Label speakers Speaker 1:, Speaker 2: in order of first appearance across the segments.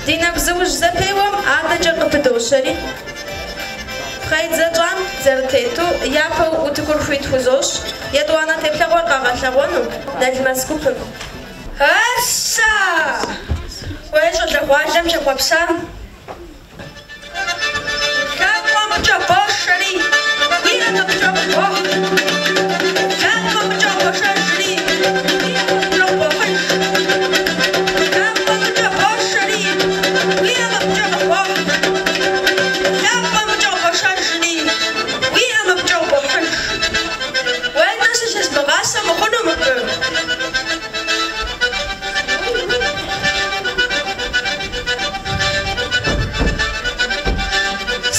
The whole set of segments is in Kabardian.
Speaker 1: Ди нэгузыужь зэпеуэм адэкӏэ къыпыдощэри, пхъэидзэ тщӏам зэрытету, япэу утыкур хуит хузощӏ, етӏуанэ теплъэгъуэр къагъэлъэгъуэну Налмэс гупым.
Speaker 2: Аса! Уей щӏалэгъуалэм щехъуэпсам. Лъакъуэмкӏэ бошэри, уи ӏэм абыкӏэ къыбох. Лъакъуэмкӏэ бошэжри, уи ӏэм абыкӏэ къыбохыж. Лъакъуэмкӏэ бошэри, уи ӏэм абыкӏэ къыбох. Лъакъуэмкӏэ бошэжри, уи ӏэм абыкӏэ къыбохыж. Уей, тӏэ зыщезмыгъасэ мыхъуну мыбы.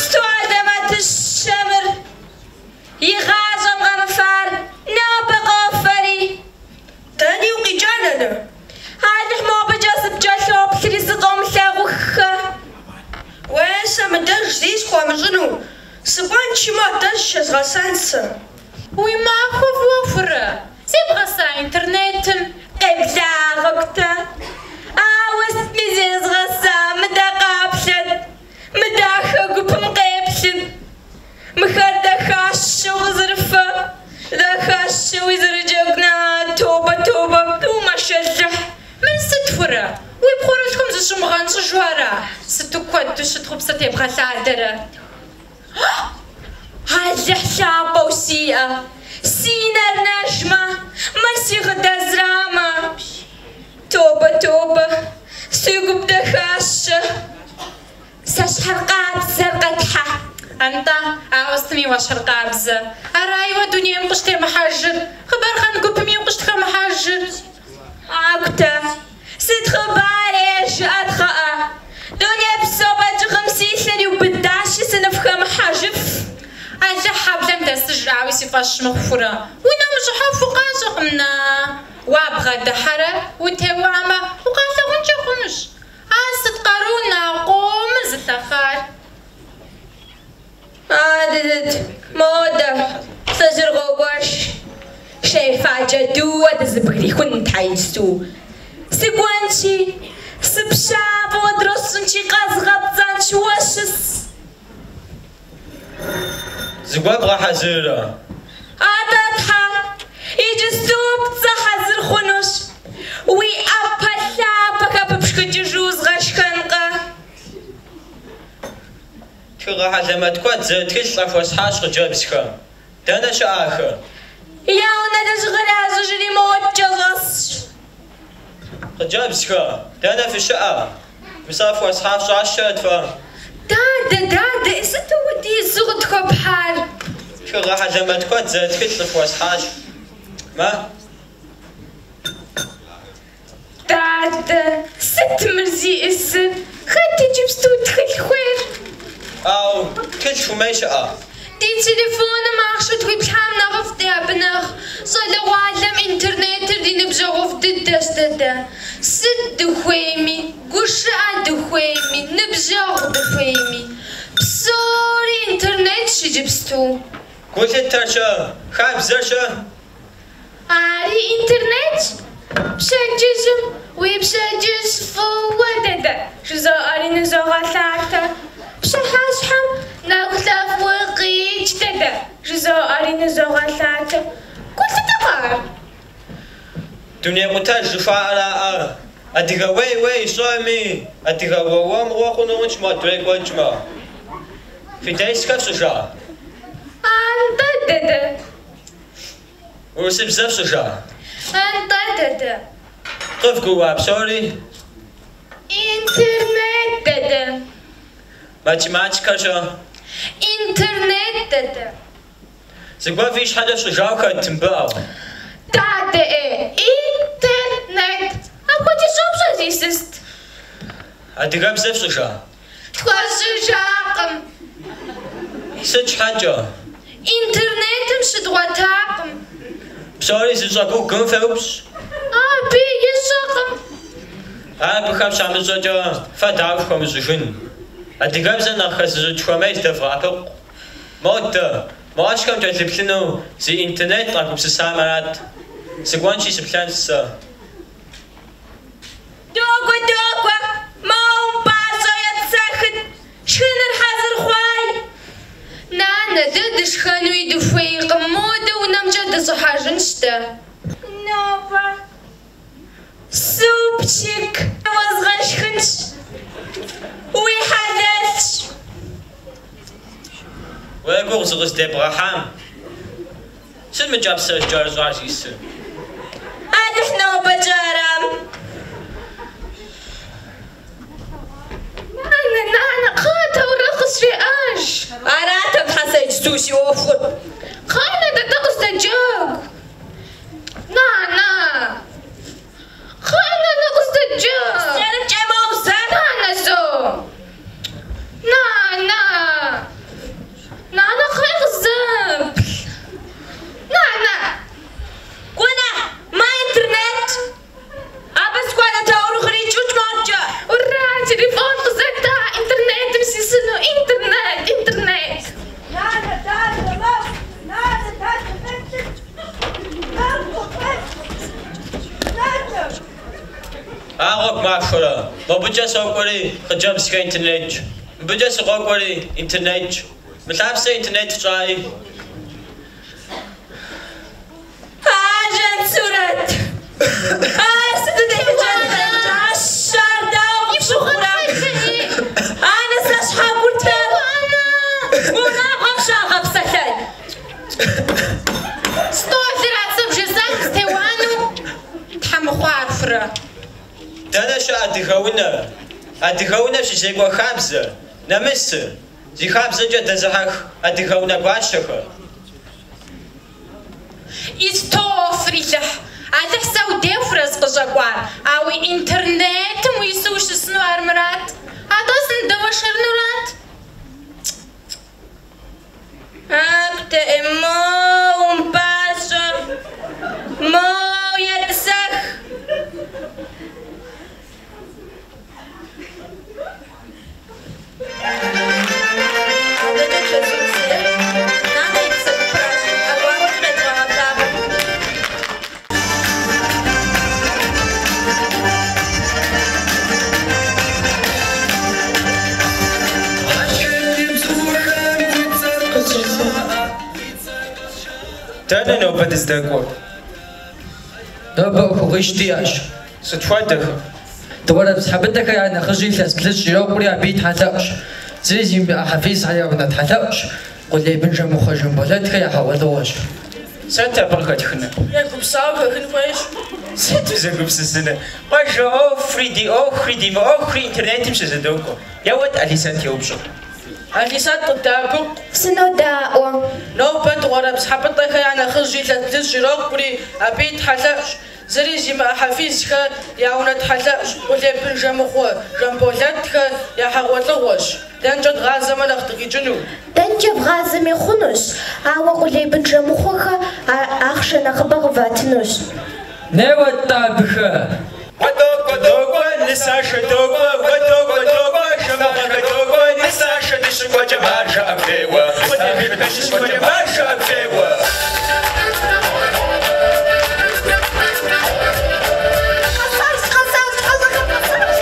Speaker 1: Сыту хьэлэмэтыщэ мыр! Игъащӏэм къэмыфар нобэ къофэри.
Speaker 2: Дэни укъикӏа, нанэ?
Speaker 1: Алыхь, мобыкӏэ сыпкӏэлъоплъри сыкъыумылъагъуххэ.
Speaker 2: Уей, сэ мыдэж зи схуэмыщӏыну, сыкӏуэнщи модэ зыщезгъэсэнщ сэ.
Speaker 3: Уи махуэ фӏыуэ, Хурэ? Зебгъэса интернетым?
Speaker 1: Къеблагъэ, Кутэ. Ауэ сытми зезгъэса, мыдэ къаплъэт, мы дахэ гупым къеплъыт. Мыхэр дахащэу къызэрыфэ, дахащэуи зэрыджэгу, на, тобэ, тобэ, умэшэлыхь.
Speaker 3: Мыр сыт, Хурэ? Уи пхъурылъхум зыщумыгъэнщӏыжу ара? Сыту куэду щытхъупсэ тебгъэлъадэрэ?
Speaker 1: Алыхь лъапӏэу сиӏэ, си нэр нэжмэ, мыр си хъыдэзрамэ. Тобэ, тобэ, си гуп дахащэ. Сэщхьэркъабзэр къэтхьэ.
Speaker 3: Нтӏэ, ауэ сытми уащхьэркъабзэ. Арайуэ дунейм къыщытемыхьэжыр, Хъыбархъан гупми укъыщытхэмыхьэжыр.
Speaker 1: Агутэ, сыт хъыбар, жыӏэт кхъыӏэ. Дуней псо бэджыхъым си лъэр иубыдащи, сыныфхэмыхьэжыф.
Speaker 3: Алыхь хьэблэм дэсыжауи си фӏэщ мыхъурэ. Унэм ущӏыхьэху укъащӏэкъым, на. Уабгъэдыхьэрэ утеуӏэмэ, укъалъагъункӏэ хъунущ. Ар сыт къару на къомыр зылъэхъар?
Speaker 1: Адыдыд, модэ, лӏыжьыр къокӏуэж. Шей ефа джэдууэ дызыбгрихун тхьэ иджысту. Сыкӏуэнщи, сыпщафӏэу адрыщӏ сщӏынщи, къэзгъэпцӏэнщ, уэ щыс.
Speaker 4: Зыгуэр бгъэхьэзыррэ?
Speaker 1: Атӏэ, тхьэ, иджысту пцӏы хьэзыр хъунущ. Уи ӏэпэ-лъапэхэр пыпшхыкӏыжу узгъэшхэнкъэ?
Speaker 4: Тхыгъэ хьэлэмэт куэд зэрыт тхылъ къахуэсхьащ хъыджэбзхэм. Дэнэ щыӏэ ахэр?
Speaker 1: Я унэ лэжьыгъэр ящӏыжри модкӏэ щӏэсщ.
Speaker 4: Хъыджэбзхэ, дэнэ фыщыӏэ? Мы сэ фхуэсхьар фщӏащэрэт фэ?
Speaker 3: Дадэ, дадэ, сыт апхуэдизу къытхуэпхьар?
Speaker 4: Тхыгъэ хьэлэмэт куэд зэрыт тхылъ къыфхуэсхьащ. Мэ?
Speaker 3: Дадэ, сыт мыр зиӏысыр? Хэт иджыпсту тхылъ хуейр?
Speaker 4: Ау, тхылъ хуэмей щыӏэ?
Speaker 3: Ди телефоным ахъшэ тхуиплъхьам нэхъыфӏти абы нэхъ. Щӏалэгъуалэм интернетыр ди ныбжьэгъуфӏ дыдэщ, дадэ. Сыт дыхуейми, гушыӏэ дыхуейми, ныбжьэгъу дыхуейми. Псори интернетщ иджыпсту.
Speaker 4: Гулъытэр-щэ, хабзэр-щэ?
Speaker 3: Ари интернетщ. Пщэдджыжьым уи пщэдджыжь фӏыуэ, дадэ, жызоӏэри нызогъэлъатэ. Пщыхьэщхьэм нэхулъэфӏ укъикӏ, дадэ, жызоӏэри нызогъэлъатэ. Гулъытэкъэ ар?
Speaker 4: Дунейкъутэж жыхуаӏэраӏэ? Адыгэ уей-уей ищӏэми, адыгэ уэ-уэ мыгъуэ хъуну хъунщ модрей кӏуэкӏмэ. Фи дерсхэр фщӏыжа?
Speaker 3: Нтӏэ, дадэ.
Speaker 4: Урысыбзэ фщӏыжа?
Speaker 3: Нтӏэ, дадэ.
Speaker 4: Къывгурыӏуа псори?
Speaker 3: Интернет, дадэ.
Speaker 4: Математикэр-щэ?
Speaker 3: Интернет, дадэ.
Speaker 4: Зыгуэр фи щхьэкӏэ фщӏыжауэ хэт мыбы?
Speaker 3: Дадэ, интернет. Апхуэдиз щӏэупщӏэ зисыст.
Speaker 4: Адыгэбзэ фщӏыжа?
Speaker 3: Тхуэщӏыжакъым.
Speaker 4: Сыт щхьэкӏэ?
Speaker 3: Интернетым щыдгъуэтакъым.
Speaker 4: Псори зыщӏэ Гугъым феупщӏ.
Speaker 3: Абы ищӏэкъым.
Speaker 4: Ар абыхэм щамыщӏэкӏэ фэ дауэ фхуэмыщӏыжын? Адыгэбзэ нэхъ хэзыщӏыкӏ хуэмей зыдэвгъэӏэпыкъу. Модэ, мо ӏэщхэм кӏэлъыплъыну зи интернет къагупсысам арат. Сыкӏуэнщи сыплъэнщ сэ.
Speaker 1: Догуэ, догуэ, моуэ умыпӏащӏэ.
Speaker 5: Нанэ, дэ дышхэнуи дыхуейкъым, модэ унэмкӏэ дыщӏыхьэжынщ дэ.
Speaker 1: Нобэ супчик уэзгъэшхынщ. Уи хьэлэлщ.
Speaker 4: Уэ гугъу зыкъыздебгъэхьам. Сыт мы кӏапсэжь кӏэрыщӏар зисыр?
Speaker 1: Алыхь нобэкӏэ арам.
Speaker 5: Нанэ, нанэ, кхъыӏэ таурыхъ къызжеӏэж.
Speaker 1: Аратэм, тхьэ, сэ иджысту си ӏуэхур.
Speaker 5: Кхъыӏэ, дадэ къыздэджэгу. Нанэ! Кхъыӏэ, нанэ къыздэджэгу.
Speaker 1: Сэрымкӏэ моу зэ.
Speaker 5: Нанэ, зо. Нанэ! Нанэ, кхъыӏэ къызэплъ. Нанэ!
Speaker 1: Кӏунэ, мэ интернет. Абы схуэдэ таурыхъри кӏукӏ моткӏэ.
Speaker 5: Ура, телефон къызэта, интернетым сисыну, интернет, интернет.
Speaker 2: Нанэ, дадэ, мэхъу! Нанэ, дадэ, феплъыт! Мэхъу, феплъыт! Нанэ!
Speaker 4: А гъуэгу махуэрэ, мобыкӏэ сокӏуэри хъыджэбзхэр интернетщ. Мыбыкӏэ сыкъокӏуэри интернетщ. Мы лъапсэ интернет фщӏаи.
Speaker 1: А, Жансурэт! А, сыту телъыджэ ар дауэ къыпщыхъурэ? Анэ, сэ щхьэгуртэр унагъуэм щагъэпсэлъэн.
Speaker 3: Стӏолырат сэ бжесӏам къыстеуӏэну? Тхьэмыхъуар хурэ.
Speaker 4: Дэнэ щыӏэ адыгэ унэр? Адыгэ унэр щызекӏуэ хабзэр, нэмысыр, зи хабзэкӏэ дэзыхьэх адыгэ унэ гуащэхэр.
Speaker 3: Истофрилыхь, Алыхь сэ удехурэ сыкъыщӏэкӏуар, ауэ интернетым уису ущысыну армырат. Атӏэ сыныдэуэршэрынурат.
Speaker 1: Акъудэ, моуэ умыпӏащӏэ, моуэ етӏысэх.
Speaker 2: Адэкӏэ чэзур зейр
Speaker 1: Нанэ и псэ гупыращ, ӏэгуауэкӏэ къедгъэгъэблагъэ.
Speaker 4: Дэнэ нобэ дыздэкӏуэр?
Speaker 6: Нобэ ӏуэхугъуищ диӏэщ.
Speaker 4: Сыт хуэдэхэр?
Speaker 6: Дыгъуэрэпс Хьэбытӏэхэ я нэхъыжь илъэс блыщӏ ирокъури абы и тхьэлъэӏущ. Зыри зимыӏэ Хьэфизхэ я унэ тхьэлъэӏущ. Къулей бын Жэмыхъуэ Жамболэтхэ я хьэгъуэлӏыгъуэщ.
Speaker 7: Сыт абы къыхэтхынур?
Speaker 2: Егупсауэ хэхын хуейщ.
Speaker 7: Сыт узэгупсысыныр? Къуажэ ӏуэхури, ди ӏуэхури, ди мыӏуэхури интернетым щызэдокӏуэ. Еуэт Алисэт еупщӏу.
Speaker 2: Алисэт къыддэӏэпыкъу.
Speaker 1: Сынодаӏуэ.
Speaker 2: Нобэ Дыгъуэрэпс Хьэбытӏэхэ я нэхъыжь илъэс блыщӏ ирокъури абы и тхьэлъэӏущ. Зыри зимыӏэ Хьэфизхэ я унэ тхьэлъэӏущ. Къулей бын Жэмыхъуэ Жамболэтхэ я хьэгъуэлӏыгъуэщ. Дэнкӏэ дгъазэмэ нэхъ дыкъикӏыну?
Speaker 1: Дэнкӏэ вгъазэми хъунущ, ауэ къулей бын Жэмыхъуэхэ ахъшэ нэхъыбэ къыватынущ.
Speaker 6: Неуэт-тӏэ абыхэ.
Speaker 7: Уэ докӏуэ, докӏуэ, нысашэ докӏуэ, уэ докӏуэ, докӏуэ, Жэмыхъуэхэ докӏуэ, нысашэ дыщыкӏуэкӏэ маржэ ӏэгу феуэ, нысашэ дыщыкӏуэкӏэ маржэ ӏэгу феуэ.
Speaker 2: Къэсащ, къэсащ, хьэщӏэхэр къэсащ.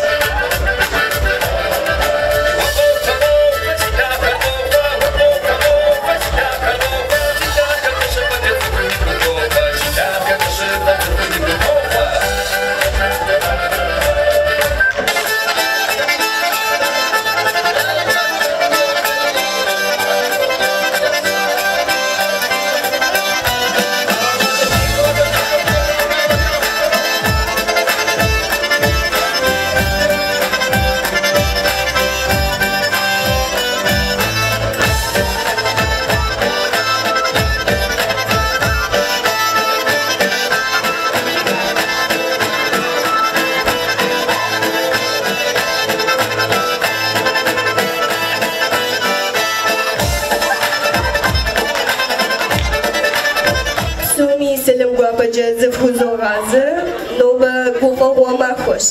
Speaker 2: Псоми сэлам гуапэкӏэ зыфхузогъазэ, нобэ гуфӏэгъуэ махуэщ.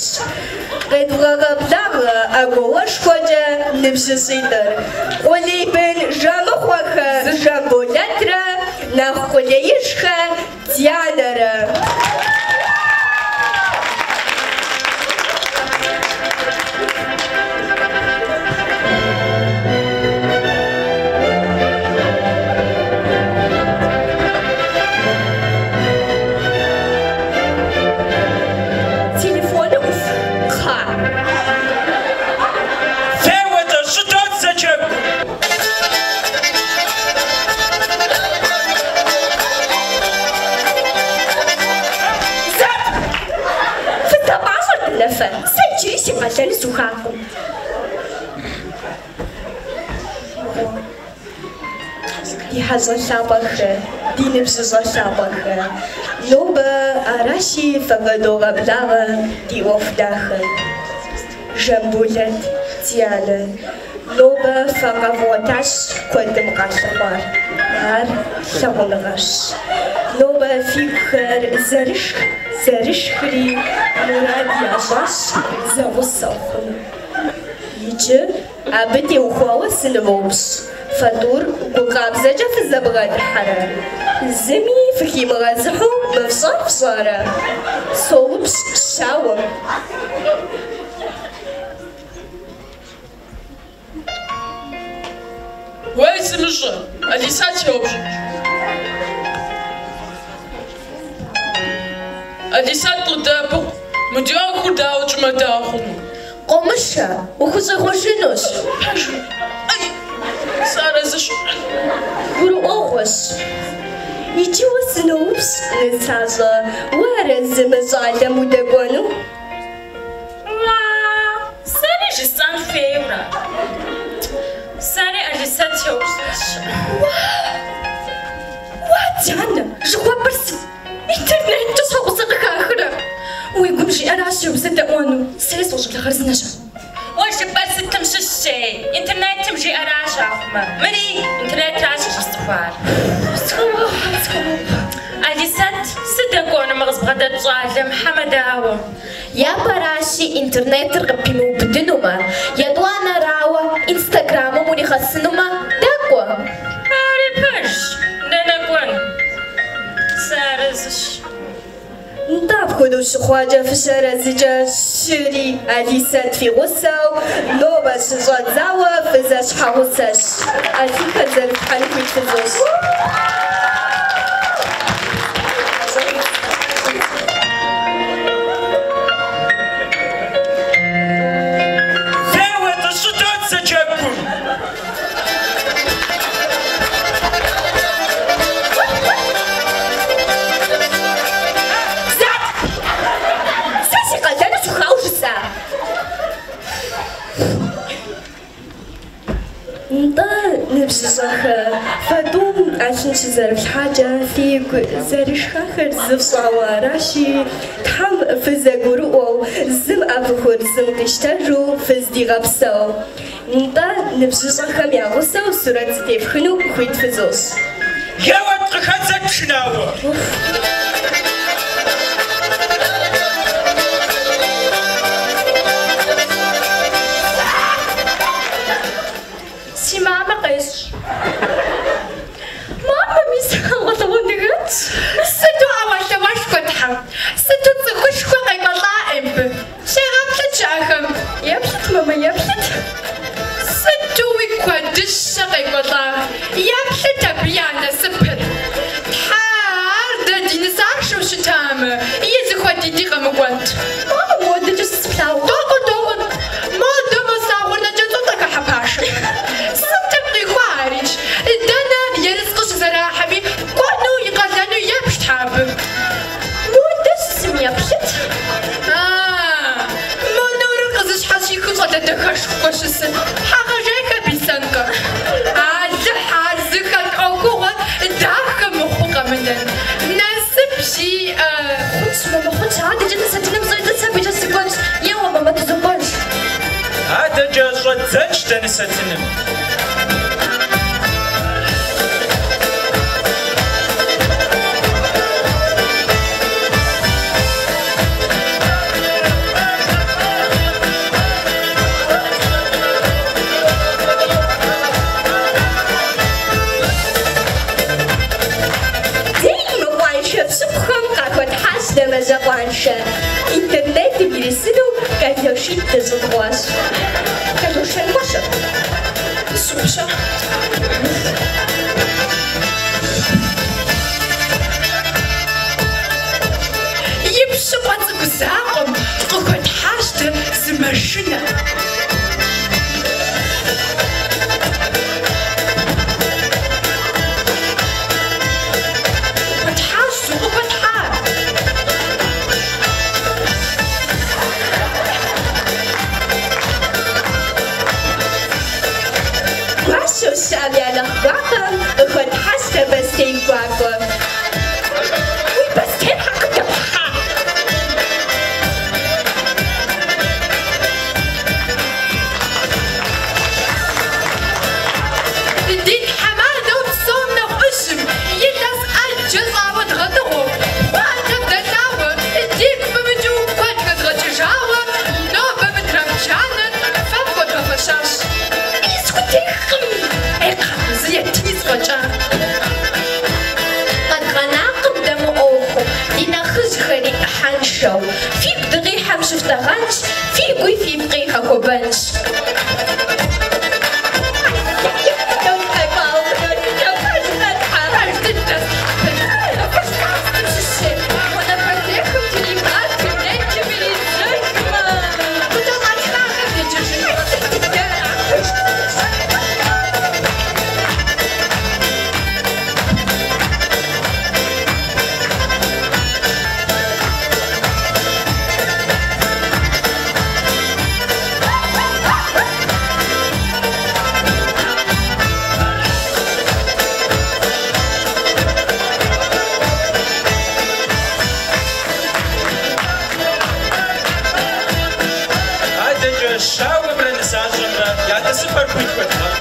Speaker 2: Къедвгъэгъэблагъэ ӏэгуауэшхуэкӏэ ныбжьыщӏитӏыр. Къулей бын Жэмыхъуэхэ Жамболэтрэ нэхъ къулеижхэ Дианэрэ.
Speaker 8: сухакъым.
Speaker 1: Ди хьэщӏэ лъапӏэхэ, ди ныбжьыщӏэ лъапӏэхэ, нобэ аращи фыкъыдогъэблагъэ ди ӏуэху дахэ. Жамболэт, Дианэ, нобэ фэ къэвгъуэтащ куэдым къалъыхъуар. Ар лъагъуныгъэщ. Нобэ фигухэр зэрышх, зэрышхри мурад ящӏащ зэгъусэу хъуну. Иджы абы теухуауэ сынывоупщӏ, фэ тӏур гу къабзэкӏэ фызэбгъэдыхьэрэ? Зыми фыхимыгъэзыхьу мы фщӏэр фщӏэрэ? Соупщӏ щауэм.
Speaker 2: Уей, сымыщӏэ, Алисэт сеупщӏынщ. Алисэт, къыддэӏэпыкъу, мы ди ӏуэхур дауэ тщӏымэ дауэ хъуну?
Speaker 8: Къомышэ, ухущӏегъуэжынущ.
Speaker 2: Пэжу. Ай, сыарэзыщ.
Speaker 1: Гурыӏуэгъуэщ. Иджы уэ сыноупщӏ, нысащӏэ, уэ арэзы мы щӏалэм удэкӏуэну?
Speaker 3: Уа, сэри жысӏэн хуейуэрэ? Сэри Алисэт сеупщӏынщ.
Speaker 8: Уа, уа, Дианэ, жыхуэпӏэр сыт? Интернеткӏэ щхьэгъусэ къыхахрэ? Уи гум жиӏэращ узэдэӏуэну. Сэри сощӏалэ хъарзынэщ.
Speaker 3: Уэ жыпӏэр сытым щыщ, ей? Интернетым жиӏэращ ахъумэ. Мыри интернетращ къыщысцӏыхуар.
Speaker 8: Схуэмыгъэхъу, схуэмыгъэхъу.
Speaker 3: Алисэт, сыдэкӏуэну мы къызбгъэдэт щӏалэм, хьэмэ дауэ?
Speaker 5: Япэращи, интернетыр къыппимыубыдынумэ, етӏуанэрауэ, Инстаграмым уригъэсынумэ, дэкӏуэ.
Speaker 3: Ари пэжщ, дэнэ кӏуэн? Сыарэзыщ.
Speaker 1: Нтӏэ, апхуэдэу щыхъуакӏэ фыщыарэзыкӏэ щыри Алисэт фи гъусэу, нобэ щыщӏэдзауэ фызэщхьэгъусэщ. ӏэлъынхэр зэрыфлъхьэну хуит фызощӏ.
Speaker 7: Феуэ, дыщӏыдодзэ джэгум!
Speaker 8: Зэ! Сэ си къалэныр сухауэ жысӏа?
Speaker 1: Нтӏэ, ныбжьыщӏэхэ, фэ тӏум ӏэлъын щызэрыфлъхьакӏэ фигу зэрышхахэр зы фщӏауэ аращи, Тхьэм фызэгурыӏуэу, зым ӏэпыхур зым къищтэжу фыздигъэпсэу. Нтӏэ, ныбжьыщӏэхэм я гъусэу сурэт зытефхыну хуит фызощӏ.
Speaker 7: Еуэт, къыхэдзэт пшынауэ!
Speaker 8: Си мамэ къещӏ. Мамэ, мис хьэгъуэлӏыгъуэ дыхэтщ.
Speaker 5: Сыту ӏэуэлъауэшхуэ, Тхьэ! Сыту цӏыхушхуэ къекӏуэлӏа мыбы! Сегъэплъыт щыӏэхэм.
Speaker 8: Еплъыт, мамэ, еплъыт.
Speaker 5: Сытуи куэдыщэ къекӏуэлӏа! Еплъыт абы я насыпыр! Тхьэ, ар дэ ди нысашэу щытамэ, и зыхуэдитӏи къэмыкӏуэнт.
Speaker 8: Мамэ, модэкӏэ сыт плъагъур?
Speaker 5: Догуэ, догуэ, модэ мо слъагъур нэкӏэ цӏутӏэхэ Хьэпашэ. Сытым къихуа арикӏ? Дэнэ ерыскъы щызэрахьэми, кӏуэну и къалэну ебж, Тхьэ, абы.
Speaker 8: Модэ щысым еплъыт.
Speaker 5: А, мо нурыр къызыщхьэщихыу щӏалэ дахэшхуэ щысыр Хьэгъэжейхэ Бисэнкъэ. Алыхь, ар зыхэт ӏуэхугъуэр дахэ мыхъуу къэмынэн. Насып зиӏэ.
Speaker 8: Хъунщ, мамэ, хъунщ, адэкӏэ нысэтыным щӏедзэ, абыкӏэ сыкӏуэнщ. Еуэ, мамэ, дызокӏуэж.
Speaker 7: Адэкӏэ щӏэддзэнщ дэ нысэтыным.
Speaker 1: Ди мыкъуаншэ пщыпхъухэм къахуэтхьащ дэ мажьэкъуаншэ. Интернетым ирисыну калошитӏ дыщӏыдгъуащ. Калошэнкъуэщэ.
Speaker 2: Супщэ.
Speaker 5: И пщыкъуэ цӏыкӏу закъуэм къыхуэтхьащ дэ зы машинэ. Къыхуэтхьащ, зу, къыхуэтхьа.
Speaker 8: бостей гуакӏуэ. Уи бостейр хьэ къыдэпхьа?
Speaker 5: Ди тхьэмадэу псом нэхъ ӏущым, илъэс ӏэджэ щӏауэ дгъэтӏыгъуэу, пхъуантэм дэлъауэ, дигу пымыкӏыу куэд хэдгъэкӏыжауэ, нобэ мы драмджанэр фэ фхуэдгъэфэщащ.
Speaker 8: Ӏей, схутехкъым!
Speaker 5: Ӏей, кхъыӏэ, зы етыни зэфӏэкӏа.
Speaker 8: Къэдгъэнакъым дэ мы ӏуэхум, ди нэхъыжьхэри ӏыхьэншэу. Фигу дыкъихьэм щыфтӏэгъэнщ, фи гуи фи пкъи гъэхуэбэнщ.
Speaker 5: Пэж дыдэщ. Къыкӏэщӏатхахэм деджэжынкъэ.
Speaker 7: Адэкӏэ щауэмрэ нысащӏэмрэ я тӏысыпӏэр хуит хуэдгъэщӏ.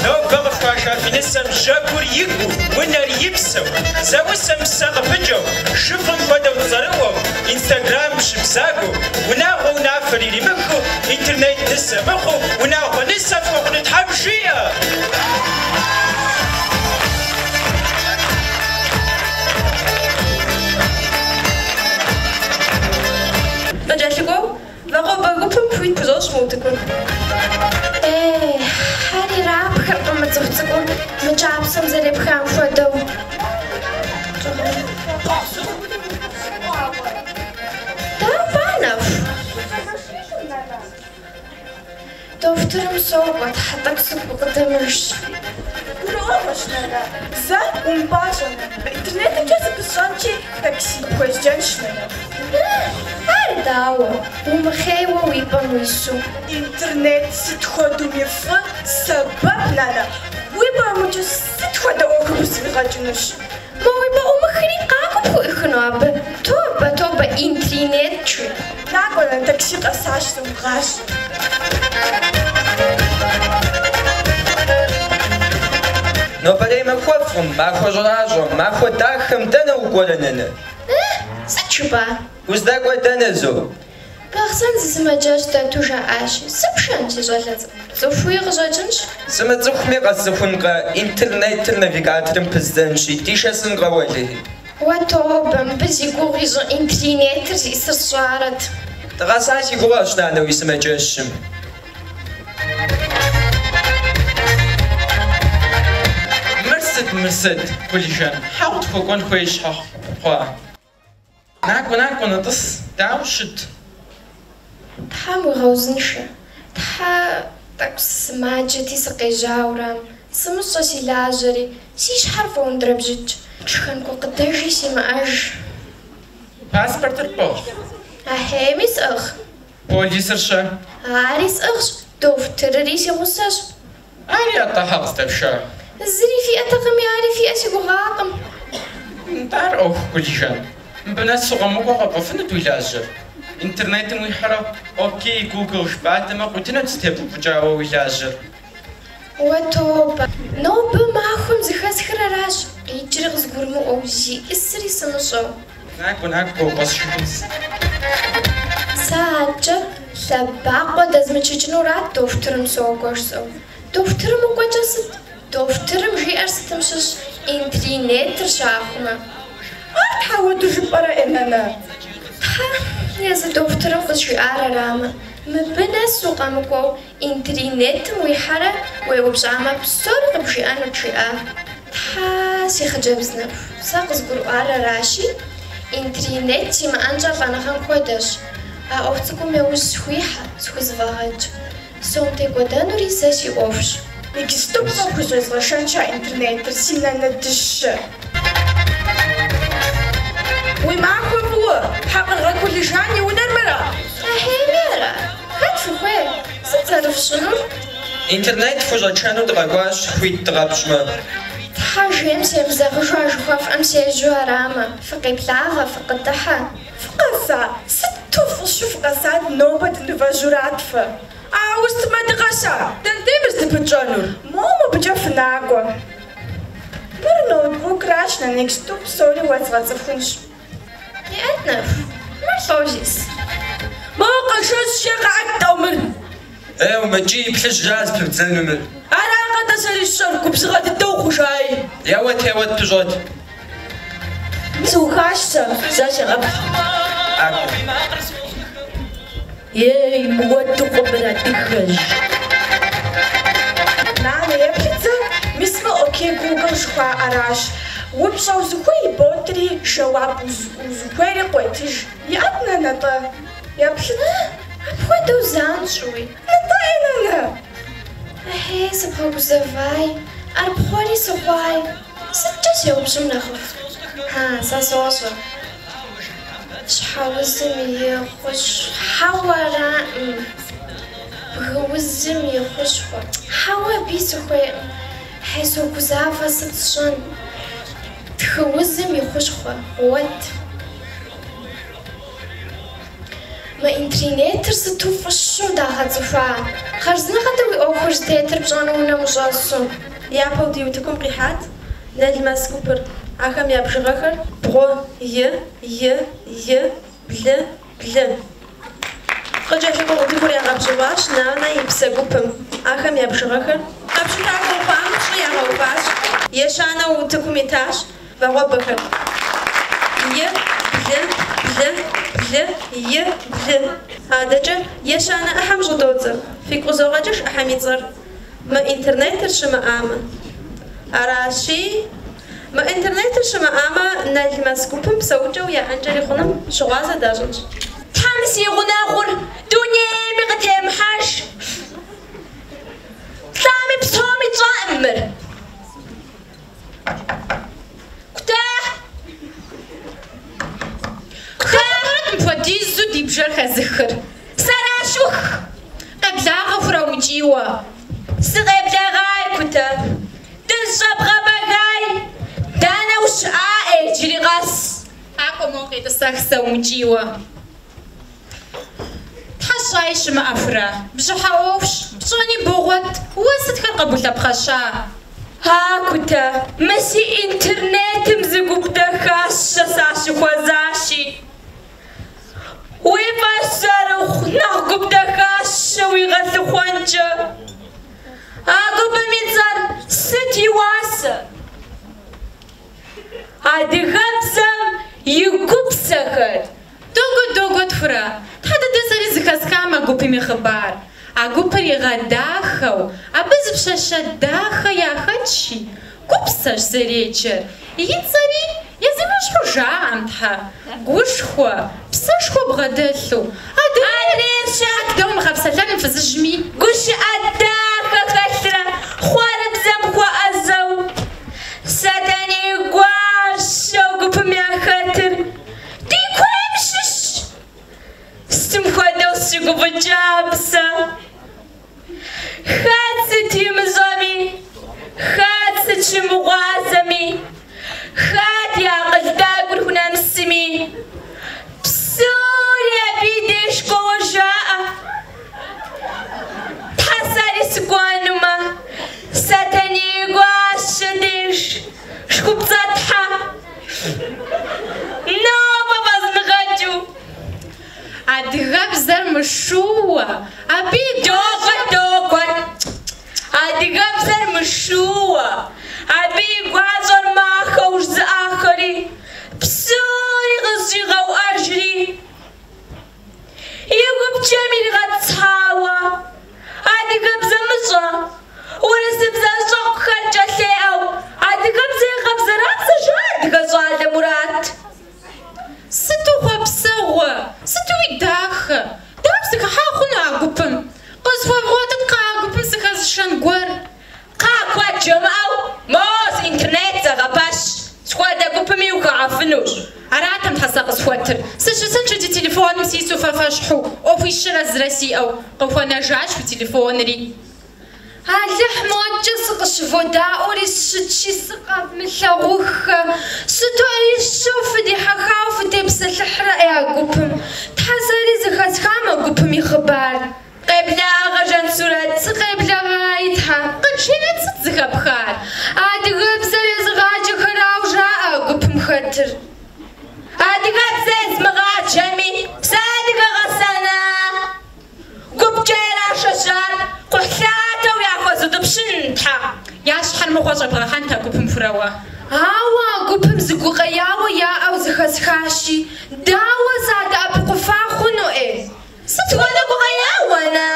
Speaker 7: Нобэ къыфхуаша фи нысэм жьэгур игуу, унэр и псэу, зэӏусэм псэ къыпыкӏэу, шыфӏым хуэдэу цӏэрыӏуэу, Инстаграмым щыбзагуэу, унагъуэ унафэр иримыхыу, интернет нысэ мыхъуу, унагъуэ нысэ фхуэхъуну Тхьэм жиӏэ!
Speaker 1: Къыкӏэлъыкӏуэу, Вагъуэбэ гупым хуит хузощӏ мы утыкур.
Speaker 8: Эй, хьэр ирапхыркъым мы цӏыху цӏыкӏур мы кӏапсэм зэрепхам хуэдэу. Дауэ хъуа, Нэху? Дохутырым сокӏуэ, тхьэ, тӏэкӏу сыгукъыдэмыжщ.
Speaker 1: Гурыӏуэгъуэщ, нанэ. Зэ умыпӏащӏэ, нанэ. Интернетымкӏэ зыпысщӏэнщи, такси пхуезджэнщ, нанэ.
Speaker 8: Ар дауэ? Умыхъейуэ уи пӏэм уису?
Speaker 1: Интернет сыт хуэдэуми фӏы, сэбэп, нанэ. Уи пӏэ уимыкӏыу сыт хуэдэ ӏуэхуи хузэфӏигъэкӏынущ.
Speaker 8: Мо уи пӏэӏумыхри къакӏуэу пхуӏихыну абы? Тобэ, тобэ, интернет жи.
Speaker 1: Накӏуэ, нанэ, такси къэсащ, зумыгъащӏэ.
Speaker 7: Нобэрей махуэфӏым, махуэ щӏэращӏэм, махуэ дахэм дэнэ укӏуэрэ, нанэ?
Speaker 8: Ы, сыт жыпӏа?
Speaker 7: Уздэкӏуэр дэнэ, зо?
Speaker 8: Бахъсэн зы сымаджэщ дэту жаӏащи, сыпшэнщ, си щӏалэ цӏыкӏу. Пцӏыхууи къыщӏэкӏынщ.
Speaker 7: Сымыцӏыхуми къэсцӏыхункъэ, интернетыр навигаторым пыздзэнщи, дишэсынкъэ, уэлэхьи.
Speaker 8: Уэ тобэ, мыбы зи гугъу ищӏ интернетыр зиӏысыр сщӏарэт.
Speaker 7: Дыкъэса си гугъэщ, нанэ, уи сымаджэщым.
Speaker 9: Мыр сыт, мыр сыт, Кулижан, хьэ къытхуэкӏуэн хуей щхьэ хъуа? Накӏуэ, накӏуэ, нэтӏыс, дауэ ущыт?
Speaker 8: Тхьэм уигъэузыншэ. Тхьэ, тӏэкӏу сысымаджэти сыкъежьаурам. Сымыщӏэ си лажьэри, си щхьэр фӏоундэрэбжьыкӏ. Шхэн гукъыдэжи симыӏэж.
Speaker 9: Паспортыр пӏыгъ?
Speaker 8: Ахьейми сӏыгъ.
Speaker 9: Полисыр-щэ?
Speaker 8: Ари сӏыгъщ, дохутырри си гъусэщ.
Speaker 9: Ари атӏэ хьэ къыздэпша?
Speaker 8: Зыри фиӏэтэкъыми, ари фиӏэ си гугъакъым.
Speaker 9: Нтӏэ ар ӏуэху, Кулижан. Мыбы нэс укъэмыкӏуэу къэпщӏэфынут уи лажьэр. Интернетым уихьэрэ Окей, Гугл жыпӏатэмэ, къуитынут зэтебупщӏыкӏауэ уи лажьэр.
Speaker 8: Уэ тобэ, нобэ махуэм зэхэсхыр аращ, къикӏри къызгурымыӏуэу, зиӏысри сымыщӏэу.
Speaker 9: Накӏуэ, накӏуэ, укъэсшыжынщ.
Speaker 8: Сэ аткӏэ лъэбакъуэ дэзмычыкӏынурат дохутырым сокӏуэ жысӏэу. Дохутырым укӏуэкӏэ сыт? Дохутырым жиӏэр сытым щыщ? Интернетыр щахъумэ.
Speaker 1: Ар тхьэ ауэду жыпӏэрэ, ӏей, нанэ?
Speaker 8: Тхьэ, езы дохутырым къызжиӏар арамэ, мыбы нэс укъэмыкӏуэу интернетым уихьэрэ уеупщӏамэ, псори къыбжиӏэнут, жиӏа. Тхьэ, си хъыджэбз нэху, сэ къызгурыӏуар аращи, интернет симыӏэнкӏэ лӏэныгъэм хуэдэщ. А ӏуэху цӏыкӏум яужь схуихьэ, схузэфӏэгъэкӏ. Сом текӏуэдэнури сэ си ӏуэхущ.
Speaker 1: Иджысту къыпхущӏезгъэшэнщ а интернетыр, си нанэ дыщэ. Уи махуэ фӏыуэ, Хьэкъыргъэ Кулижан и унэр мыра?
Speaker 8: Ахьейми ара? Хэт фыхуей? Сыт зэрыфщӏынур?
Speaker 7: Интернет фхущӏэтшэну дыкъэкӏуащ, хуит дыкъэпщӏмэ.
Speaker 8: Тхьэ, жейм семызэгъыжу а жыхуэфӏэм сежьэу арамэ, фыкъеблагъэ, фыкъыдыхьэ.
Speaker 1: Фыкъэса? Сыту фӏыщу фыкъэса, нобэ дынывэжьурат фэ.
Speaker 2: Ауэ сытмэ дыкъэса? Дэнэ мыр здыпытщӏэнур?
Speaker 1: Мо мобыкӏэ фынакӏуэ. Мыр ноутбукращ, нанэ, иджыпсту псори уэзгъэцӏыхунщ.
Speaker 8: Иӏэт, Нэху, мыр лӏо зиӏыс?
Speaker 2: Мо къэшэсщи, къэӏэт тӏэу мыр.
Speaker 10: Ей, умыкӏий, плъыжьра зыпыбдзэну мыр?
Speaker 2: Аракъэ-тӏэ сэри сщӏэр, губзыгъэ дыдэ ухъужаи.
Speaker 10: Еуэт, еуэт, пыщӏэт.
Speaker 1: Сыухащ сэ, зэ сегъэплъ.
Speaker 2: Ей, мыуэду мыр адыгэжь.
Speaker 1: Нанэ, еплъыт зэ, мис мы Окей Гугл жыхуаӏэращ. Упщӏэ узыхуей иботри, жэуап узыхуейри къуетыж. Иӏэт, нанэ, тӏэ. Еплъыт.
Speaker 8: Апхуэдэу занщӏэуи?
Speaker 1: Нтӏэ, ӏей, нанэ.
Speaker 8: Ахьей, сыбгъэгузэвай, ӏэрпхъуэри сыхъуай. Сыткӏэ сеупщӏым нэхъыфӏ? А, сэ сощӏэ. Щхьэ узым и хущхъуэ. Хьэуэ, араӏым. Бгы узым и хущхъуэ. Хьэуэ, абыи сыхуейкъым. Хьей, согузавэ, сыт сщӏэн? Тхы узым и хущхъуэ. Уэт. Мы интернетыр сыту фӏыщэу дагъэцӏыхуа? Хъарзынэкъэ-тӏэ уи ӏуэхур зытетыр пщӏэну унэм ущӏэсу?
Speaker 1: Япэу ди утыкум къихьат Налмэс гупыр. Ахэм я бжыгъэхэр бгъу, и, и, и, блы, блы. Къыкӏэлъыкӏуэу утыкур ягъэбжьыфӏащ Нанэ и псэ гупым. Ахэм я бжыгъэхэр къэпщытакӏуэу хъуам пщӏы ягъэуващ. Ещанэу утыкум итащ Вагъуэбэхэр. И, блы, блы, блы, и, блы. Адэкӏэ ещанэ ӏыхьэм щӏыдодзэ. Фигу къызогъэкӏыж ӏыхьэм и цӏэр. Мы интернетыр щымыӏамэ. Аращи, мы интернетыр щымыӏамэ, Налмэс гупым псэукӏэу яӏэнкӏэри хъунум щыгъуазэ дащӏынщ.
Speaker 11: Тхьэм си гъунэгъур дунейми къытемыхьэж. Лӏами псэуми тщӏэкъым мыр. Кутэ!
Speaker 3: Хэт мыпхуэдизу ди бжэр хэзыхыр?
Speaker 11: Сэращ, ӏух!
Speaker 3: Къеблагъэ, Хурэ, умыкӏийуэ.
Speaker 11: Сыкъеблэгъай, Кутэ. Дызыщӏэбгъэбэгай. Дэнэ ущыӏа ӏей иджыри къэс?
Speaker 3: Къакӏуэ, моуэ къетӏысэх зэ умыкӏийуэ. Тхьэ щӏаи щымыӏэ, Хурэ. Бжьыхьэ ӏуэхущ, пщӏэни богъуэт, уэ сытхэр къэбулъэпхъэща?
Speaker 11: А, Кутэ, мы си интернетым зы гуп дахащэ сащыхуэзащи. Уи фӏэщ зэрыхъу нэхъ гуп дахащэ уигъэлъыхъуэнкӏэ. А гупым и цӏэр сыт и уасэ? Адыгэбзэм и гупсэхэр.
Speaker 3: Догуэ, догуэт, Хурэ. Тхьэ дыдэ сэри зыхэсхам а гупым и хъыбар. А гупыр игъэдахэу, абы зы пщащэ дахэ яхэтщи, Гупсэщ зэреджэр. И цӏэри езым ещхьу жаӏэм, тхьэ. Гушхуэ, псэшхуэ бгъэдэлъу.
Speaker 11: Адрейр-щэ?
Speaker 3: Дэ умыгъэпсэлъэным фызыжьми.
Speaker 11: Гушыӏэ дахэ хэлърэ хъуэрыбзэм хуэӏэзэу, Сэтэней гуащэу гупым яхэтыр ди куейм щыщщ. Сытым хуэдэу сыщыгуфӏыкӏа абы сэ. Хэт сыт имыщӏэми, хэт сыт щымыгъуазэми, хэт и акъыл тӏэкӏур хунэмысми, псори абы и деж кӏуэуэ жаӏэ. Тхьэ, сэри сыкӏуэнумэ, Сэтэней гуащэ деж шхупцӏэ тхьэ, нобэ фӏэзмыгъэкӏыу.
Speaker 3: Адыгэбзэр мышууэ, абы и
Speaker 11: Догуэ, догуэт. Адыгэбзэр мышууэ, абы и гуащӏэр махэу жызыӏахэри, псори къызыщӏигъэуӏэжри, и гупчэм иригъэтӏысхьауэ, адыгэбзэ мыщӏэ, урысыбзэ щӏэкъухэр кӏэлъеӏэу, адыгэбзэ егъэбзэрабзэ жаӏэ адыгэ щӏалэ Мурат.
Speaker 3: Сыту хъуэпсэгъуэ, сытуи дахэ! Дауэ сыхыхьа хъуну а гупым? Къысхуэвгъуэтыт кхъа а гупым сыхэзышэн гуэр.
Speaker 11: Кхъа куэд жомыӏэу, мо си интернет зэгъэпэщ, схуэдэ гупыми ухыхьэфынущ.
Speaker 3: Аратэм тхьэ сэ къысхуэтыр. Сыщысынщ иджы телефоным сису фэ фэщхьу, ӏуэхуищэрэ зырэ сиӏэу, къыхуэнэжащ уи телефонри.
Speaker 5: Алыхь, модкӏэ сыкъыщыводаӏуэри сыщытщи, сыкъэвмылъагъуххэ. Сыту ӏеищэу фыдихьэхауэ фытепсэлъыхьрэ ӏей а гупым. Тхьэ, сэри зэхэсхам а гупым и хъыбар.
Speaker 11: Къеблагъэ, Жансурэт.
Speaker 5: Сыкъеблэгъаи, Тхьэ.
Speaker 3: Къыджеӏэт сыт зэхэпхар?
Speaker 5: Адыгэбзэр езыгъаджэхэрауэ жаӏэ а гупым хэтыр.
Speaker 11: Адыгэбзэ езмыгъаджэми, сэ адыгэ гъэсэна? Гупкӏэ ирашэжьар кхъухьлъатэу яхуэзутӏыпщын, Тхьэ.
Speaker 3: Я щхьэр мыгъуэ щӏэбгъэхьэнт а гупым Хурэ уэ.
Speaker 5: Ауэ а гупым зы гукъеяуэ яӏэу зэхэсхащи, дауэ садэӏэпыкъуфа хъуну, ӏей?
Speaker 11: Сыт хуэдэ гукъеяуэ, на?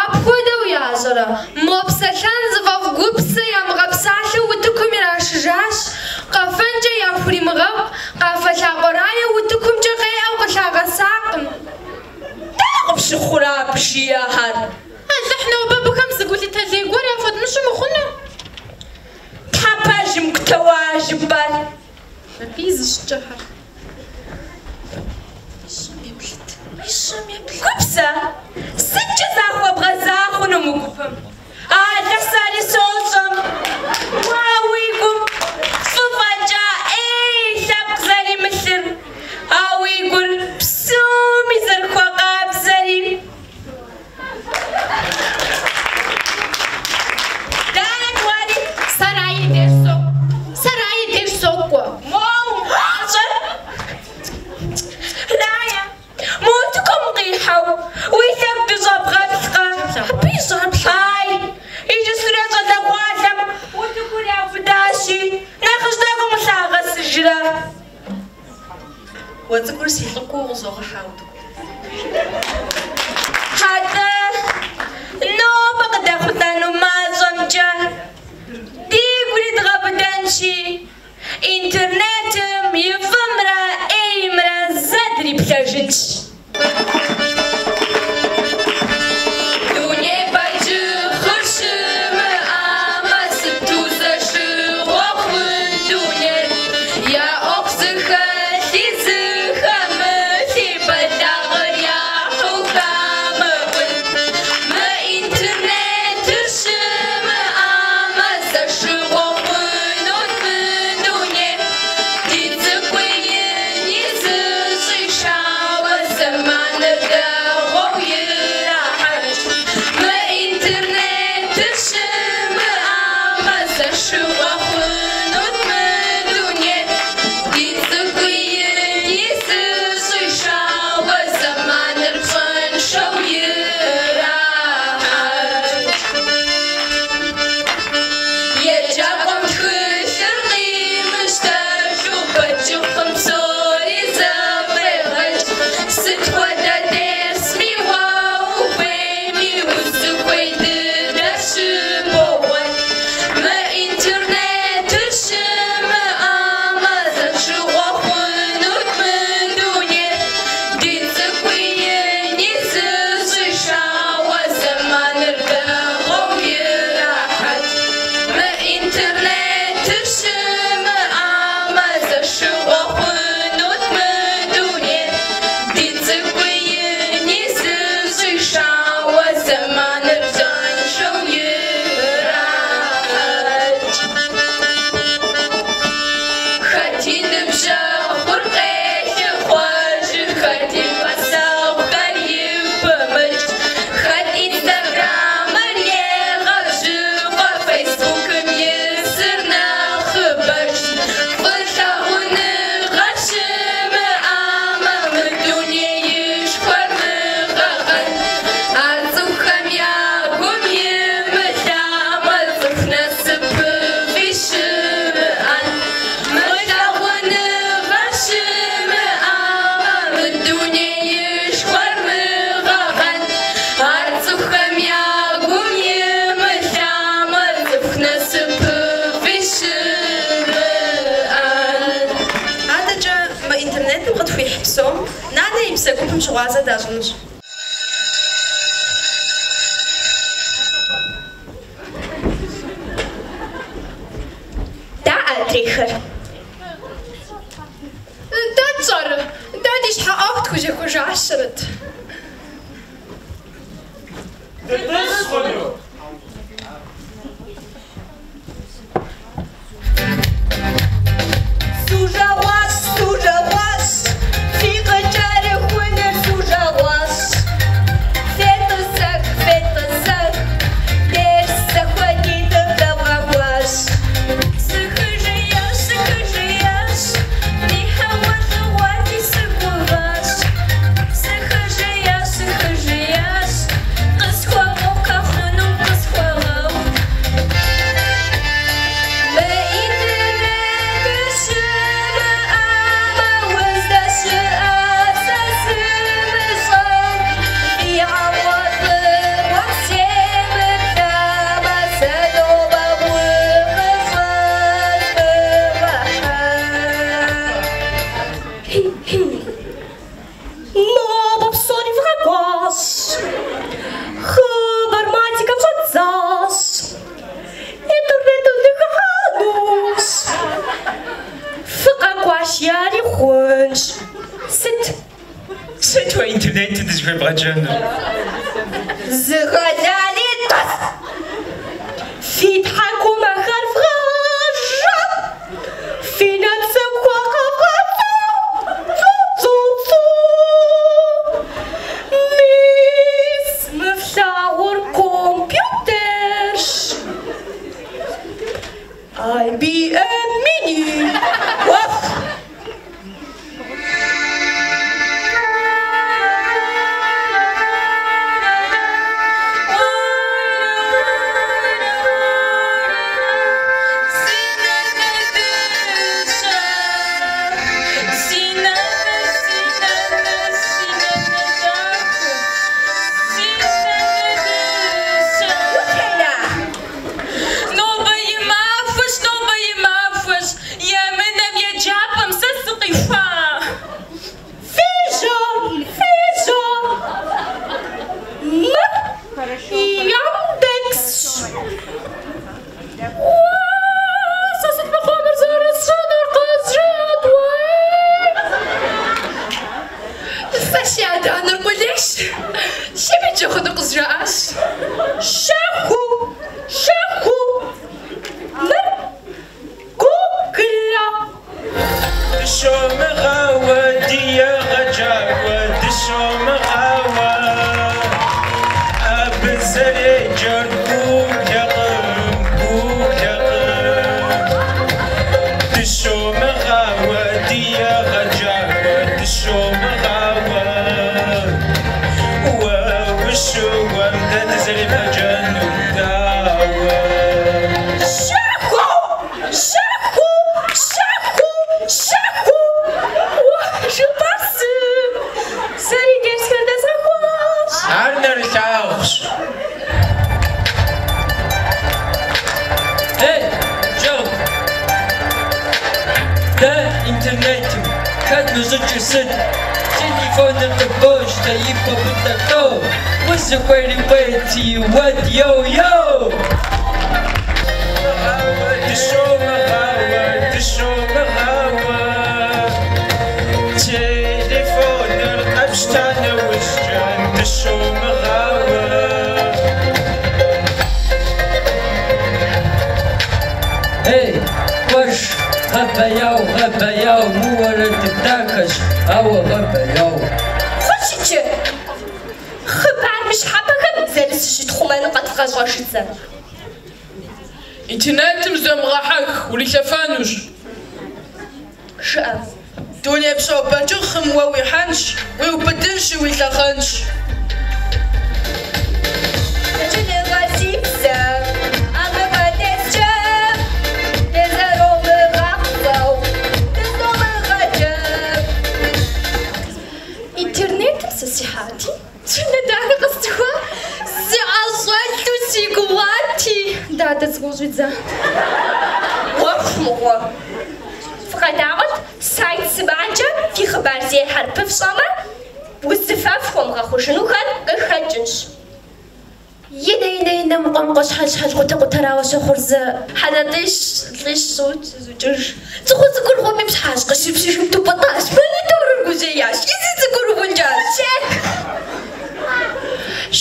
Speaker 5: Апхуэдэу ящӏэрэ, мо псэлъэн зыфӏэфӏ Гупсэ ямыгъэпсалъэу утыкум ирашыжащ, къэфэнкӏэ яхуримыгъэкъу, къафэ лъакъуэ Рае утыкумкӏэ къеӏэу къылъагъэсакъым.
Speaker 11: Дауэ къыпщыхъурэ абы жиӏэхэр?
Speaker 3: Алыхь, нобэ абыхэм зы гулъытэ лей гуэр яхуэдмыщӏу мыхъуну.
Speaker 11: Тхьэ, пэжым къытэуа жыпӏэр.
Speaker 3: Абы и зыщӏыкӏэхэр.
Speaker 1: И щэм еплъыт, и щэм еплъыт.
Speaker 11: Гупсэ, сыткӏэ захуэбгъэза хъуну мы гупым? Алыхь, сэри сощӏэм, уэ уи гум фӏы фӏэкӏа ӏей лъэпкъ зэримылъыр, а уи гур псоми зэрыхуэкъабзэри. Дэнэ кӏуэри?
Speaker 3: Сэ Рае деж сокӏуэ. Сэ Рае деж сокӏуэ.
Speaker 11: Моуэ умыпӏащӏэ. Рае, мо утыкум укъихьэу, уи лъэгу дыщӏэбгъэплъкъэ?
Speaker 1: Абы ищӏар плъагъу.
Speaker 11: Ай, иджыпстурей щӏалэгъуалэм утыкур яубыдащи, нэхъыжь тӏэкӏум улъагъэсыжрэ?
Speaker 1: Уэ цӏыкӏур си лӏыкӏуэу къызогъэхьа утыку.
Speaker 11: Хьэтӏэ, нобэ къыдэхъулӏэну мащӏэмкӏэ дигури дгъэбыдэнщи, интернетым и фӏымрэ ӏеймрэ зэ дриплъэжынщ.
Speaker 5: Дуней бэджыхъыр щымыӏамэ, сыту зэшыгъуэ хъун дунейр. Я ӏуэху зыхэлъи зыхэмылъи бэлагъыр яхьу хамэӏун. Мы интернетыр щымыӏамэ, зэшыгъуэ хъунут мы дунейр. Ди цӏыкӏуи ини зыщӏишауэ зэманыр дэгъуэу ирахьэкӏ. Мы интернетыр щымыӏамэ, зэшыгъуэ хъунут мы дунейр. Ди цӏыкӏуи ини зыщӏишауэ зэманыр пщӏэншэу ирахьэкӏ. Еджакӏуэм тхылъыр къимыщтэжу бэджыхъым псори зэфӏегъэкӏ. Сыт хуэдэ дерсми уэ ухуейми узыхуей дыдэр щыбогъуэт. Мы интернетыр щымыӏамэ, зэшыгъуэ хъунут мы дунейр. Ди цӏыкӏуи ини зыщӏишауэ зэманыр дэгъуэу ирахьэкӏ. Мы интернетыр щымыӏамэ, зэшыгъуэ хъунут мы дунейр. Ди цӏыкӏуи ини зыщӏишауэ зэманыр пщӏэншэу ирахьэкӏ. Хэти ныбжьэгъур къелъыхъуэжыр, хэти классэгъухэр игу пымыкӏ, хэт инстаграмыр егъэбжьыфӏэ, фейсбукым исыр нэхъыбэжщ. Фӏы лъагъуныгъэр щымыӏамэ, мы дунеишхуэр мыгъэгъэн. Ар цӏыхухэм я гум имылъамэ, цӏыху насыпыфӏи щымыӏэн. Мы лъагъуныгъэр щымыӏамэ, мы дунеишхуэр мыгъэгъэн. Ар цӏыхухэм я гум имылъамэ, цӏыху насыпыфӏи щымыӏэн.
Speaker 1: Адэкӏэ мы интернетым къытхуихь псом Нанэ и псэ гупым щыгъуазэ дащӏынущ.
Speaker 11: Даӏэ адрейхэр.
Speaker 5: Дэ тщӏэрэ, дэ ди щхьэ ӏуэху тхузехуэжащэрэт.
Speaker 7: Дытӏыс хъуну? интернетым дызыхуебгъэджэнур?
Speaker 11: Зыгъэлали тӏыс! Фи тхьэкӏумэхэр вгъажэ! Фи нэпсэхуэ къэвгъэцӏу! Цӏу-цӏу-цӏу! Мис мы флъагъур компьютерщ. IBM Mini! Уэху! Утена!
Speaker 3: Нобэ и махуэщ, нобэ и махуэщ, емынэм еджапӏэм сэ сыкъихуа.
Speaker 11: Фежьэ, фежьэ! Мыр Яндексщ. Уа, сэ сыт мыхъуамыр зэрысщӏынур къызжеӏэт, уей!
Speaker 5: Сэ си адэ-анэр къулейщ. Себеджэ хъуну къызжаӏащ.
Speaker 11: Щэхуу, щэхуу! Мыр Гуглэ.
Speaker 7: Дыщомыгъауэ, ди егъэджакӏуэ, дыщомыгъауэ. Абы зэреджэр Гуглэкъым, Гуглэкъым. Дыщомыгъауэ, ди егъэджакӏуэ, дыщомыгъауэ. Уэ ущыуэм дэ дызэребгъэджэнур дауэ?
Speaker 11: Щэхуу, щэхуу, щэхуу, щэхуу! Уэ жыпӏэр сыт? Сэри дерсхэр дэзгъэхуащ.
Speaker 7: Ар нэрылъагъущ.
Speaker 6: Эй, ныбжьэгъу! Дэ интернетым хэдмыщӏыкӏыр сыт? Телефоныр къыбощтэ, ибобытӏэ тӏэу, узыхуейри къуети, уэд, йоу-йоу!
Speaker 7: Дыщомыгъауэ, дыщомыгъауэ. Телефоныр къэпщта нэужькӏэ дыщомыгъауэ.
Speaker 6: Эй, къуэш, гъэбэяу, гъэбэяу, мы уэрэдыр дахэщ, ауэ гъэбэяу.
Speaker 11: Хъунщ иджы. Хъыбар мыщхьэпэхэм зэрызыщытхъумэну къэдвгъэщӏэжыцэ.
Speaker 2: Интернетым зыдомыгъэхьэх, урилъэфэнущ.
Speaker 11: Жыӏэ.
Speaker 2: Дунейпсо бэджыхъым уэ уихьэнщ, уиубыдынщи уилъэхъэнщ.
Speaker 11: Лъэкӏыныгъэ си псэ, абы къытескӏэ, дызэромыгъапцӏэу, дызомыгъэджэ. Интернетым сэ сихьати, цунэ дахэ къэсцӏыхуа, сыӏэщӏэлъу си гугъати, дадэ цӏыкӏуу щӏидза. Уэху мыгъуэ. Фыкъэдаӏуэт, сайт сымаджэ фи хъыбарзехьэр пыфщӏэмэ, узыфэ фхуэмыгъэхъужынухэр къыхэкӏынщ.
Speaker 1: Инэ, инэ, инэ, мыкъуэ, мыкъуэ, щхьэл, щхьэл, къутэ, къутэрауэ щэхъур зы. Хьэнэтӏищ, лӏищ соукӏ, зызукӏыж. Цӏыху цӏыкӏур гъуэм ипщхьащ, къыщипщыжым тупӏытӏащ, мониторыр гужьеящ, езы цӏыкӏур ункӏащ.
Speaker 5: Чек!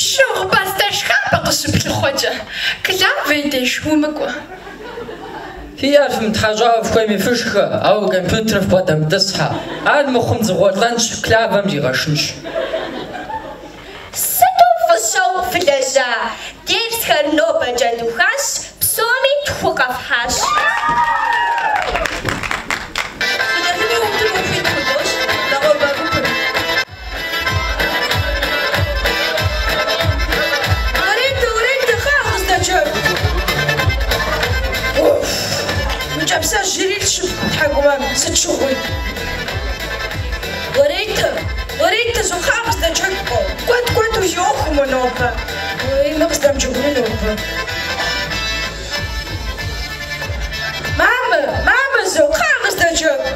Speaker 5: Шыгъу пӏастэ шхапӏэ къыщыплъыхъуэкӏэ, Клавэ и деж умыкӏуэ.
Speaker 6: Фи ӏэр фымытхьэщӏауэ фыхуейми фышхэ, ауэ компьютер фыбгъэдэмытӏысхьэ. Ар мыхъум дзыгъуэ лӏэнщ, Клавэм зигъэшынщ.
Speaker 11: Сыту фӏыщэу фылэжьа! Дерсхэр нобэкӏэ духащ, псоми тху къэфхьащ.
Speaker 1: Фыкӏэлъыкӏуэу утыкур хуит худощӏ Вагъуэбэ гупым.
Speaker 2: Лоретэ, Лоретэ, кхъыӏэ къыздэджэгу. Уф, мы кӏапсэжьыр илъщ тхьэкӏумэм сыт щыгъуи. Лоретэ, Лоретэ, зо кхъыӏэ къыздэджэгу. Куэд куэду зи ӏуэхум уэ нобэ. Уей, мы къыздэмыджэгуну нобэ. Мамэ, мамэ, зо кхъыӏэ къыздэджэгу.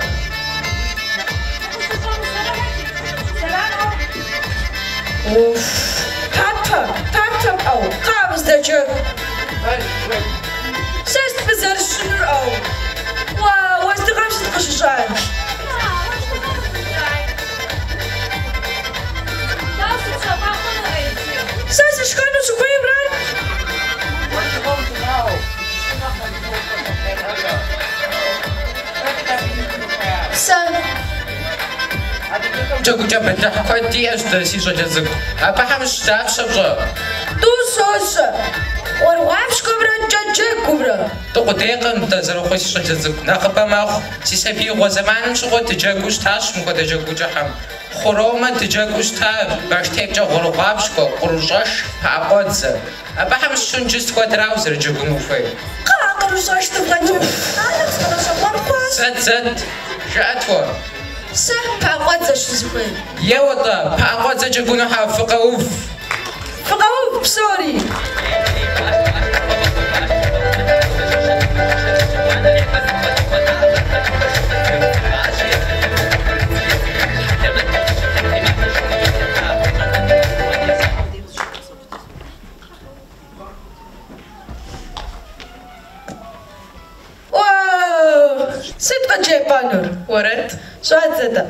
Speaker 2: Уф, папэ, папэ, ӏэу, кхъыӏэ къыздэджэгу. Сэ сыт мы зэрысщӏынур, ӏэу? Уа, уэздыгъэм сыт къыщыщӏар?
Speaker 9: Джэгукӏэ бэлыхь куэд диӏэщ дэ, си щӏалэ цӏыкӏу. Абыхэм щыщ дапщэ пщӏэ?
Speaker 2: Тӏу сощӏэ. Гъуэрыгъуапщкӏуэмрэ кӏэ джэгумрэ.
Speaker 9: Тӏу къудейкъым дэ зэрыхъур, си щӏалэ цӏыкӏу. Нэхъыбэ мэхъу. Си сабиигъуэ зэманым щыгъуэ дыджэгуу щытащ мыпхуэдэ джэгукӏэхэм. Хъуромэ дыджэгуу щыта, баштепкӏэ гъуэрыгъуапщкӏуэ, кърущӏэш, пыӏэкъуэдзэ. Абыхэм щыщу иджы сыт хуэдэра узэрыджэгуну ухуейр?
Speaker 1: Кхъыӏэ, кърущӏэш дывгъэджэгу. Ар нэхъ сфӏэгъэщӏэгъуэн хъуащ.
Speaker 9: Зэт, зэт, жыӏэт уэ.
Speaker 1: Сэ пыӏэкъуэдзэщ сызыхуейр.
Speaker 9: Еуэ-тӏэ, пыӏэкъуэдзэ джэгунухьэ, фыкъэув.
Speaker 2: Фыкъэув псори! Уау! Сыт къыджепӏэнур?
Speaker 1: Уэрэд.
Speaker 2: Щӏэдзэ-тӏэ.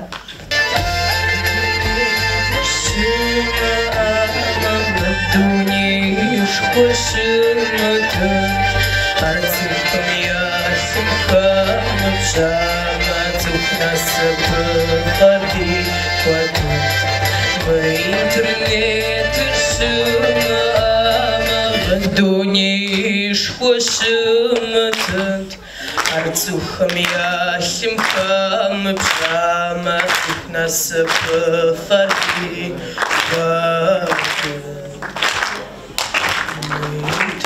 Speaker 9: Дунеишхуэ щымытынт, ар цӏыхухэм я лъым хэмыпщӏамэ, цӏыху насыпыфӏэр ди куэдынт. Мы интернетыр щымыӏамэ, мы дунеишхуэ щымытынт, ар цӏыхухэм я лъым хэмыпщӏамэ, цӏыху насыпыфӏэр ди куэдынт.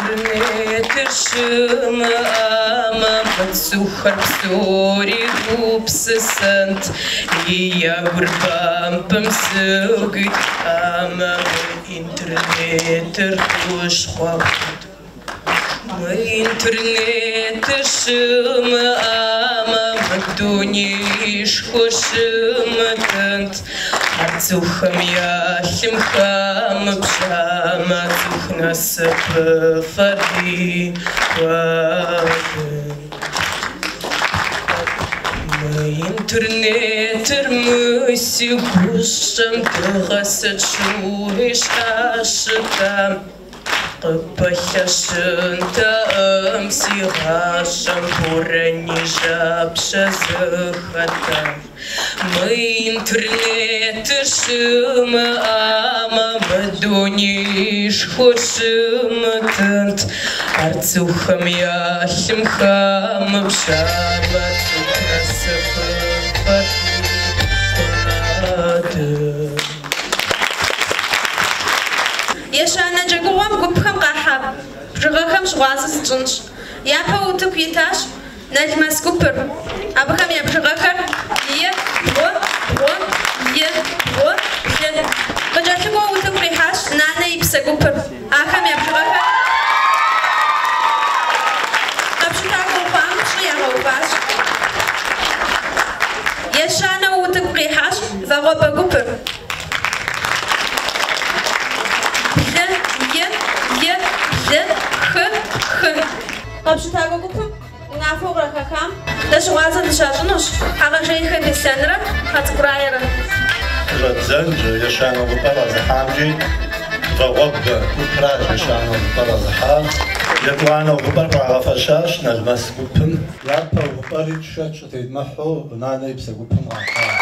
Speaker 9: Интернетыр щымыӏамэ, мы цӏыхухэр псори гупсысэнт, и я гур бампӏэм зэгуитхъамэ, мы интернетыр хущхъуэ хъунт. Мы интернетыр щымыӏамэ, мы дунеишхуэ щымытынт, ар цӏыхухэм я лъым хэмыпщӏамэ, цӏыху насыпыфӏэр ди куэдынт. Мы интернетыр мы си гущӏэм дыгъэ сыт щыгъуи щхьэщытам, къыпэлъэщынтэкъым си гъащӏэм борэни жьапщэ зэхэтам. Мы интернетыр щымыӏамэ, мы дунеишхуэр щымытынт, ар цӏыхухэм я лъым хэмыпщӏамэ, цӏыху насыпыфӏэр ди куэдынт.
Speaker 1: Ещанэ джэгугъуэм гупхэм къахьа бжыгъэхэм щыгъуазэ зытщӏынщ. Япэу утыку итащ Налмэс гупыр. Абыхэм я бжыгъэхэр е, бгъу, бгъу, е, бгъу, блы. Къыкӏэлъыкӏуэу утыку къихьащ Нанэ и псэ гупыр. Ахэм я бжыгъэхэр къэпщытакӏуэу хъуам пщӏы ягъэуващ. Ещанэу утыку къихьащ Вагъуэбэ гупыр. Блы, е, е, блы, хы, хы. Къэпщытакӏуэ гупым унафэу кърахахам дэ щыгъуазэ дыщащӏынущ Хьэгъэжейхэ Беслъэнрэ Хьэцӏыкӏу Раерэ.
Speaker 12: Щӏэддзэнщ ещанэ увыпӏэр къэзыхьамкӏи, Вагъуэбэ гупращ ещанэ увыпӏэр къэзыхьар. Етӏуанэ увыпӏэр хуагъэфэщащ Налмэс гупым. Япэ увыпӏэри шэч къытедмыхьэу Нанэ и псэ гупым къахьащ.